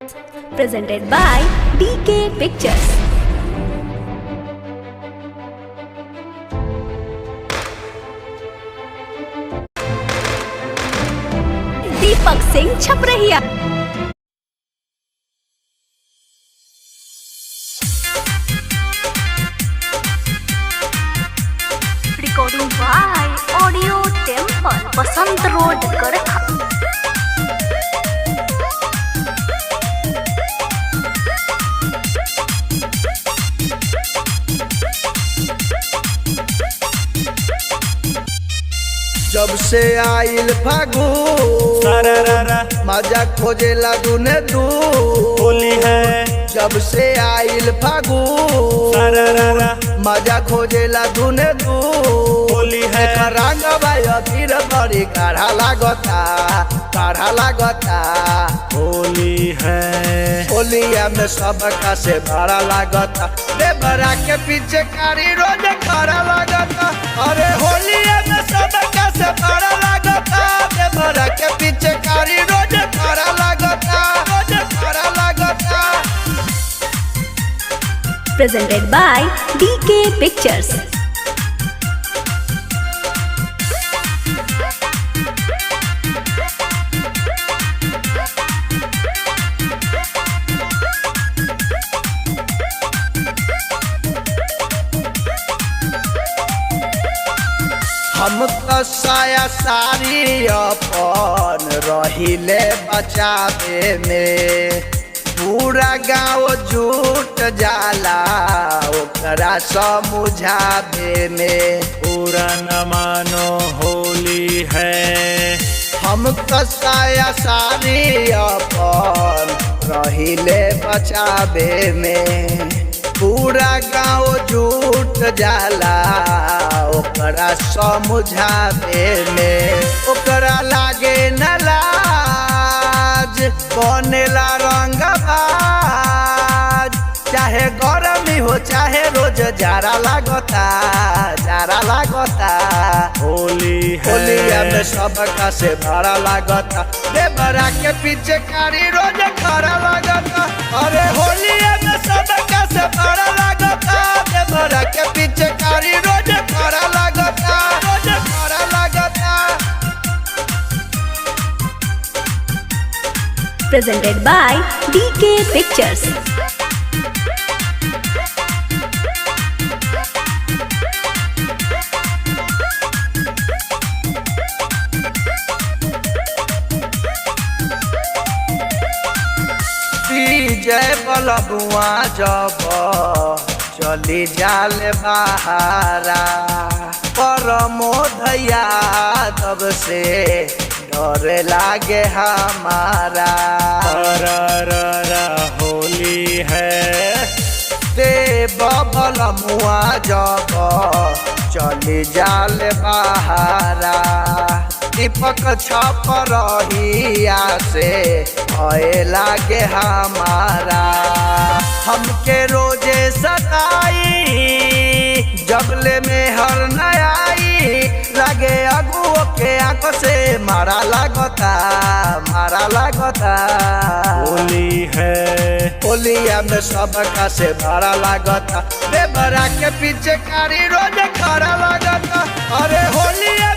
Presented by DK Pictures. Deepak Singh Chhaprahiya. Recording by Audio Temple, Basant Road, Garkha. जब से आइल फागुन सारा मजा खोजेला दुने दू होली है। जब से आइल फागुन सारा मजा खोजेला दुने दू होली है। रंग भाई अधीर बड़ी गाढ़ा लागता, गाढ़ा लागता। होली है। होलिया में सबका से बड़ा लागता, देवरा के पीछे कारी रोज खड़ा लागता। अरे होलिया में सबका से बड़ा लागता, देवरा के पीछे कारी रोज खड़ा लागता, रोज खड़ा लागता। Presented by DK Pictures. हम तो साया सारी अपन रहिले बचावे में, पूरा गांव जुट जाला ओकरा समझावे में। पूरा न मानो होली है। हम तो साया सारी अपन रहिले बचावे में, पूरा गांव जुट जाला ओकरा समझावे में। ओकरा लागे न लाज बनेला रंगबाज, चाहे गरमी हो चाहे रोज जाड़ा लागता, जाड़ा लागता। होली है। होलिया में सबका से बड़ा लागता, देवरा के पीछे कारी रोज खड़ा लागता। अरे होलिया में सबका से बड़ा लागता, देवरा के पीछे कारी रोज खड़ा लागता, रोज खड़ा लागता। Presented by DK Pictures. विजय बलबुआ जब चली जाल बहारा, परमोधया तब से डर लागे हमारा। सारा होली है। देव बलमुआ जब चली जाल बहारा, दीपक छप रहिया से भय लागे हमारा। हमके रोजे सताई जबले में हर न आई, लागे अगुओ के आंख से मारा लागता, मारा लागता। होली है। होलिया में सबका से बड़ा लागता, देवरा के पीछे कारी रोज खड़ा लागता। अरे होलिया